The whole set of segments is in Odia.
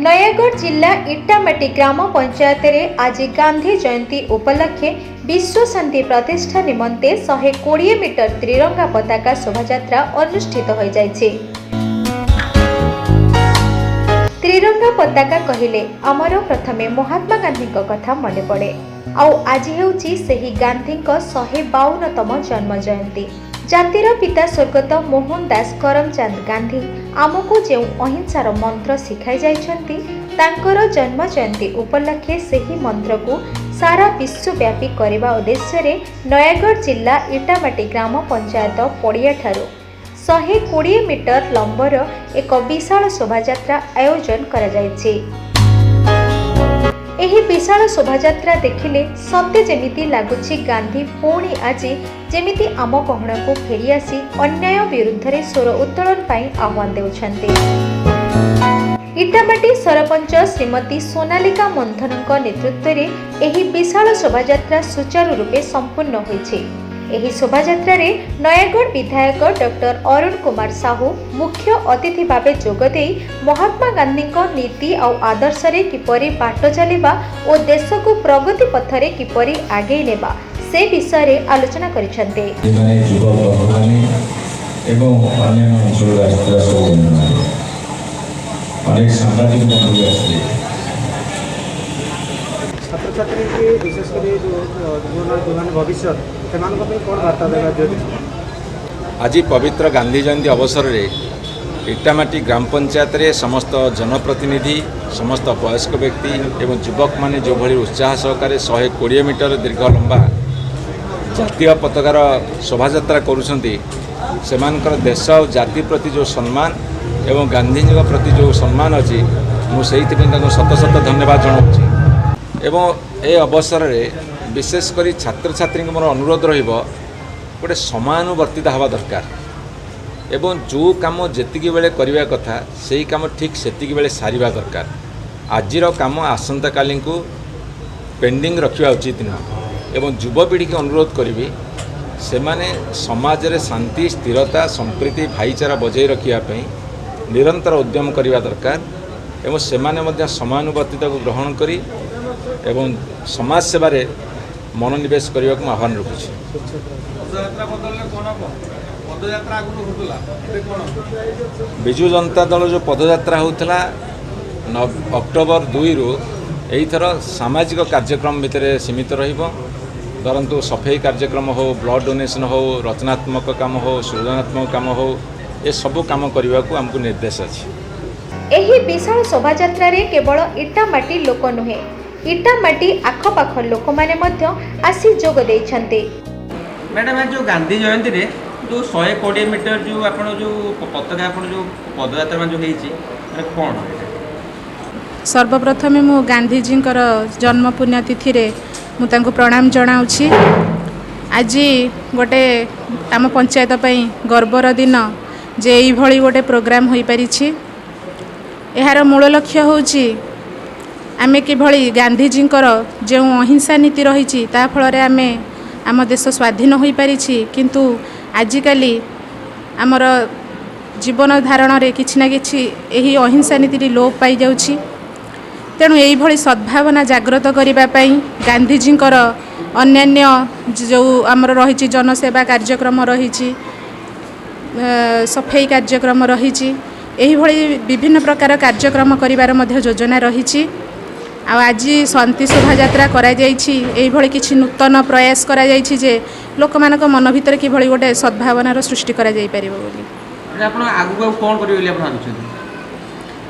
Nayagarh ଜିଲ୍ଲା ଇଟାମାଟି ଗ୍ରାମ ପଞ୍ଚାୟତରେ ଆଜି ଗାନ୍ଧୀ ଜୟନ୍ତୀ ଉପଲକ୍ଷେ ବିଶ୍ୱ ଶାନ୍ତି ପ୍ରତିଷ୍ଠା ନିମନ୍ତେ 120 ମିଟର ତ୍ରିରଙ୍ଗା ପତାକା ଶୋଭାଯାତ୍ରା ଅନୁଷ୍ଠିତ ହୋଇଯାଇଛି। ତ୍ରିରଙ୍ଗା ପତାକା କହିଲେ ଆମର ପ୍ରଥମେ ମହାତ୍ମା ଗାନ୍ଧୀଙ୍କ କଥା ମନେ ପଡ଼େ। ଆଉ ଆଜି ହେଉଛି ସେହି ଗାନ୍ଧୀଙ୍କ 152ତମ ଜନ୍ମ ଜୟନ୍ତୀ। ଜାତିର ପିତା ସ୍ୱର୍ଗତ ମୋହନ ଦାସ କରମଚାନ୍ଦ ଗାନ୍ଧୀ ଆମକୁ ଯେଉଁ ଅହିଂସାର ମନ୍ତ୍ର ଶିଖାଇ ଯାଇଛନ୍ତି, ତାଙ୍କର ଜନ୍ମ ଜୟନ୍ତୀ ଉପଲକ୍ଷେ ସେହି ମନ୍ତ୍ରକୁ ସାରା ବିଶ୍ୱବ୍ୟାପୀ କରିବା ଉଦ୍ଦେଶ୍ୟରେ ନୟାଗଡ଼ ଜିଲ୍ଲା ଇଟାମାଟି ଗ୍ରାମ ପଞ୍ଚାୟତ ପଡ଼ିଆଠାରୁ 120 ମିଟର ଲମ୍ବର ଏକ ବିଶାଳ ଶୋଭାଯାତ୍ରା ଆୟୋଜନ କରାଯାଇଛି। ଏହି ବିଶାଳ ଶୋଭାଯାତ୍ରା ଦେଖିଲେ ସତେ ଯେମିତି ଲାଗୁଛି, ଗାନ୍ଧୀ ପୁଣି ଆଜି ଯେମିତି ଆମ ଗହଣକୁ ଫେରିଆସି ଅନ୍ୟାୟ ବିରୁଦ୍ଧରେ ସ୍ୱର ଉତ୍ତୋଳନ ପାଇଁ ଆହ୍ୱାନ ଦେଉଛନ୍ତି। ଇଟାମାଟି ସରପଞ୍ଚ ଶ୍ରୀମତୀ ସୋନାଲିକା ମନ୍ଥନଙ୍କ ନେତୃତ୍ୱରେ ଏହି ବିଶାଳ ଶୋଭାଯାତ୍ରା ସୁଚାରୁ ରୂପେ ସମ୍ପୂର୍ଣ୍ଣ ହୋଇଛି। ଏହି ଶୋଭାଯାତ୍ରାରେ ନୟାଗଡ଼ ବିଧାୟକ ଡକ୍ଟର ଅରୁଣ କୁମାର ସାହୁ ମୁଖ୍ୟ ଅତିଥି ଭାବେ ଯୋଗଦେଇ ମହାତ୍ମା ଗାନ୍ଧୀଙ୍କ ନୀତି ଆଉ ଆଦର୍ଶରେ କିପରି ବାଟ ଚାଲିବା ଓ ଦେଶକୁ ପ୍ରଗତି ପଥରେ କିପରି ଆଗେଇ ନେବା, ସେ ବିଷୟରେ ଆଲୋଚନା କରିଛନ୍ତି। ଏମାନେ ଯୁବକ ବନ୍ଧୁମାନେ ଏବଂ ଅନ୍ୟାନ୍ୟ ଅଞ୍ଚଳରୁ ଆସିଥିବା ସବୁ ବନ୍ଧୁମାନେ, ଅନେକ ସାମ୍ବାଦିକ ବନ୍ଧୁ ବି ଆସିଥିଲେ। ଛାତ୍ରଛାତ୍ରୀଙ୍କୁ, ବିଶେଷ କରି ଯେଉଁ ଯେଉଁମାନେ ଭବିଷ୍ୟତ, ସେମାନଙ୍କ ପାଇଁ କ'ଣ ବାର୍ତ୍ତା ଦେବା ଯଦି? ଆଜି ପବିତ୍ର ଗାନ୍ଧୀ ଜୟନ୍ତୀ ଅବସରରେ ଇଟାମାଟି ଗ୍ରାମ ପଞ୍ଚାୟତରେ ସମସ୍ତ ଜନପ୍ରତିନିଧି, ସମସ୍ତ ବୟସ୍କ ବ୍ୟକ୍ତି ଏବଂ ଯୁବକମାନେ ଯେଉଁଭଳି ଉତ୍ସାହ ସହକାରେ 120 ମିଟର ଦୀର୍ଘ ଲମ୍ବା ଜାତୀୟ ପତାକାର ଶୋଭାଯାତ୍ରା କରୁଛନ୍ତି, ସେମାନଙ୍କର ଦେଶ ଆଉ ଜାତି ପ୍ରତି ଯେଉଁ ସମ୍ମାନ ଏବଂ ଗାନ୍ଧୀଜୀଙ୍କ ପ୍ରତି ଯେଉଁ ସମ୍ମାନ ଅଛି, ମୁଁ ସେଇଥିପାଇଁ ତାଙ୍କୁ ଶତ ଶତ ଧନ୍ୟବାଦ ଜଣାଉଛି। ଏବଂ ଏ ଅବସରରେ ବିଶେଷ କରି ଛାତ୍ରଛାତ୍ରୀଙ୍କୁ ମୋର ଅନୁରୋଧ ରହିବ, ଗୋଟେ ସମାନୁବର୍ତ୍ତିତା ହେବା ଦରକାର ଏବଂ ଯେଉଁ କାମ ଯେତିକି ବେଳେ କରିବା କଥା, ସେଇ କାମ ଠିକ୍ ସେତିକି ବେଳେ ସାରିବା ଦରକାର। ଆଜିର କାମ ଆସନ୍ତାକାଲିକୁ ପେଣ୍ଡିଂ ରଖିବା ଉଚିତ ନୁହଁ। ଏବଂ ଯୁବପିଢ଼ିକି ଅନୁରୋଧ କରିବି, ସେମାନେ ସମାଜରେ ଶାନ୍ତି, ସ୍ଥିରତା, ସମ୍ପ୍ରୀତି, ଭାଇଚାରା ବଜାଇ ରଖିବା ପାଇଁ ନିରନ୍ତର ଉଦ୍ୟମ କରିବା ଦରକାର ଏବଂ ସେମାନେ ମଧ୍ୟ ସମାନୁବର୍ତ୍ତିତାକୁ ଗ୍ରହଣ କରି ଏବଂ ସମାଜ ସେବାରେ ମନୋନିବେଶ କରିବାକୁ ମୁଁ ଆହ୍ୱାନ ରଖୁଛି। ପଦଯାତ୍ରା ବଦଳରେ କ'ଣ ହବ? ପଦଯାତ୍ରା ଆଗରୁ ହଉଥିଲା, ଏବେ କ'ଣ? ବିଜୁ ଜନତା ଦଳ ଯେଉଁ ପଦଯାତ୍ରା ହେଉଥିଲା ଅକ୍ଟୋବର 2ରୁ, ଏଇଥର ସାମାଜିକ କାର୍ଯ୍ୟକ୍ରମ ଭିତରେ ସୀମିତ ରହିବ। ଧରନ୍ତୁ ସଫେଇ କାର୍ଯ୍ୟକ୍ରମ ହେଉ, ବ୍ଲଡ଼ ଡୋନେସନ୍ ହେଉ, ରଚନାତ୍ମକ କାମ ହେଉ, ସୃଜନାତ୍ମକ କାମ ହେଉ, ଏସବୁ କାମ କରିବାକୁ ଆମକୁ ନିର୍ଦ୍ଦେଶ ଅଛି। ଏହି ବିଶାଳ ଶୋଭାଯାତ୍ରାରେ କେବଳ ଇଟାମାଟି ଲୋକ ନୁହେଁ, ଇଟାମାଟି ଆଖପାଖ ଲୋକମାନେ ମଧ୍ୟ ଆସି ଯୋଗ ଦେଇଛନ୍ତି। ମ୍ୟାଡ଼ାମ୍, ଆଜି ଯେଉଁ ଗାନ୍ଧୀ ଜୟନ୍ତୀରେ ଯେଉଁ 120 ମିଟର ଯେଉଁ ଆପଣ ଯେଉଁ ପତାକା, ଆପଣ ଯେଉଁ ପଦଯାତ୍ରା ମାନେ ଯେଉଁ ହେଇଛି, ମାନେ କ'ଣ ଏଇଟା? ସର୍ବପ୍ରଥମେ ମୁଁ ଗାନ୍ଧିଜୀଙ୍କର ଜନ୍ମ ପୁଣ୍ୟତିଥିରେ ମୁଁ ତାଙ୍କୁ ପ୍ରଣାମ ଜଣାଉଛି। ଆଜି ଗୋଟେ ଆମ ପଞ୍ଚାୟତ ପାଇଁ ଗର୍ବର ଦିନ ଯେ ଏଇଭଳି ଗୋଟେ ପ୍ରୋଗ୍ରାମ୍ ହୋଇପାରିଛି। ଏହାର ମୂଳ ଲକ୍ଷ୍ୟ ହେଉଛି ଆମେ କିଭଳି ଗାନ୍ଧିଜୀଙ୍କର ଯେଉଁ ଅହିଂସା ନୀତି ରହିଛି, ତା ଫଳରେ ଆମେ ଆମ ଦେଶ ସ୍ୱାଧୀନ ହୋଇପାରିଛି। କିନ୍ତୁ ଆଜିକାଲି ଆମର ଜୀବନ ଧାରଣରେ କିଛି ନା କିଛି ଏହି ଅହିଂସା ନୀତିଟି ଲୋପ ପାଇଯାଉଛି। ତେଣୁ ଏଇଭଳି ସଦ୍ଭାବନା ଜାଗ୍ରତ କରିବା ପାଇଁ ଗାନ୍ଧିଜୀଙ୍କର ଅନ୍ୟାନ୍ୟ ଯେଉଁ ଆମର ରହିଛି, ଜନସେବା କାର୍ଯ୍ୟକ୍ରମ ରହିଛି, ସଫେଇ କାର୍ଯ୍ୟକ୍ରମ ରହିଛି, ଏହିଭଳି ବିଭିନ୍ନ ପ୍ରକାର କାର୍ଯ୍ୟକ୍ରମ କରିବାର ମଧ୍ୟ ଯୋଜନା ରହିଛି। ଆଉ ଆଜି ଶାନ୍ତି ଶୋଭାଯାତ୍ରା କରାଯାଇଛି, ଏଇଭଳି କିଛି ନୂତନ ପ୍ରୟାସ କରାଯାଇଛି ଯେ ଲୋକମାନଙ୍କ ମନ ଭିତରେ କିଭଳି ଗୋଟେ ସଦ୍ଭାବନାର ସୃଷ୍ଟି କରାଯାଇପାରିବ ବୋଲି। ଏଇଟା ଆପଣ ଆଗକୁ ଆଉ କ'ଣ କରିବେ ବୋଲି ଆପଣ ଭାବିଛନ୍ତି?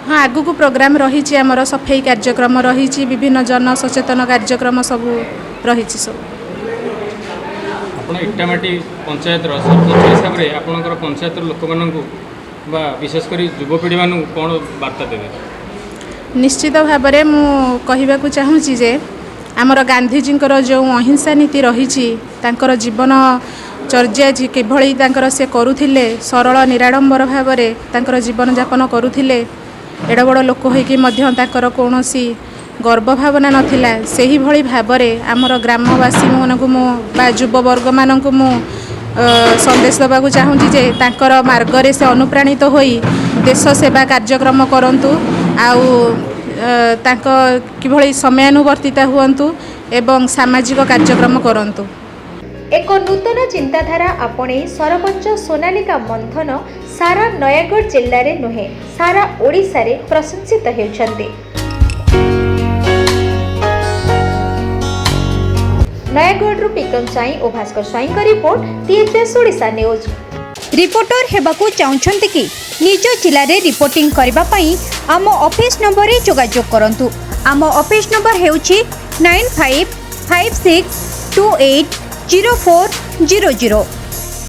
ହଁ, ଆଗକୁ ପ୍ରୋଗ୍ରାମ୍ ରହିଛି ଆମର, ସଫେଇ କାର୍ଯ୍ୟକ୍ରମ ରହିଛି, ବିଭିନ୍ନ ଜନସଚେତନ କାର୍ଯ୍ୟକ୍ରମ ସବୁ ରହିଛି ସବୁ। ଆପଣ ଇଟାମାଟି ପଞ୍ଚାୟତର ସରପଞ୍ଚ ହିସାବରେ ଆପଣଙ୍କର ପଞ୍ଚାୟତର ଲୋକମାନଙ୍କୁ ବା ବିଶେଷ କରି ଯୁବପିଢ଼ିମାନଙ୍କୁ କ'ଣ ବାର୍ତ୍ତା ଦେବେ? ନିଶ୍ଚିତ ଭାବରେ ମୁଁ କହିବାକୁ ଚାହୁଁଛି ଯେ ଆମର ଗାନ୍ଧିଜୀଙ୍କର ଯେଉଁ ଅହିଂସା ନୀତି ରହିଛି, ତାଙ୍କର ଜୀବନ ଚର୍ଯ୍ୟା ଯେ କିଭଳି ତାଙ୍କର ସେ କରୁଥିଲେ, ସରଳ ନିରାଡ଼ମ୍ବର ଭାବରେ ତାଙ୍କର ଜୀବନଯାପନ କରୁଥିଲେ। ଏଡ଼େ ବଡ଼ ଲୋକ ହୋଇକି ମଧ୍ୟ ତାଙ୍କର କୌଣସି ଗର୍ବ ଭାବନା ନଥିଲା, ସେହିଭଳି ଭାବରେ ଆମର ଗ୍ରାମବାସୀମାନଙ୍କୁ ମୁଁ ବା ଯୁବବର୍ଗମାନଙ୍କୁ ମୁଁ ସନ୍ଦେଶ ଦେବାକୁ ଚାହୁଁଛି ଯେ ତାଙ୍କର ମାର୍ଗରେ ସେ ଅନୁପ୍ରାଣିତ ହୋଇ ଦେଶ ସେବା କାର୍ଯ୍ୟକ୍ରମ କରନ୍ତୁ ଆଉ ତାଙ୍କ କିଭଳି ସମୟାନୁବର୍ତ୍ତିତା ହୁଅନ୍ତୁ ଏବଂ ସାମାଜିକ କାର୍ଯ୍ୟକ୍ରମ କରନ୍ତୁ। ଏକ ନୂତନ ଚିନ୍ତାଧାରା ଆପଣେଇ ସରପଞ୍ଚ ସୋନାଲିକା ମନ୍ଥନ ସାରା ନୟାଗଡ଼ ଜିଲ୍ଲାରେ ନୁହେଁ, ସାରା ଓଡ଼ିଶାରେ ପ୍ରଶଂସିତ ହେଉଛନ୍ତି। ନୟାଗଡ଼ରୁ ବିକ୍ରମ ସ୍ୱାଇଁ ଓ ଭାସ୍କର ସ୍ୱାଇଁଙ୍କ ରିପୋର୍ଟ, ଟିଏଚ୍ଏସ୍ ଓଡ଼ିଶା ନ୍ୟୁଜ୍। ରିପୋର୍ଟର ହେବାକୁ ଚାହୁଁଛନ୍ତି କି? ନିଜ ଜିଲ୍ଲାରେ ରିପୋର୍ଟିଂ କରିବା ପାଇଁ ଆମ ଅଫିସ୍ ନମ୍ବରରେ ଯୋଗାଯୋଗ କରନ୍ତୁ। ଆମ ଅଫିସ୍ ନମ୍ବର ହେଉଛି 9556280400।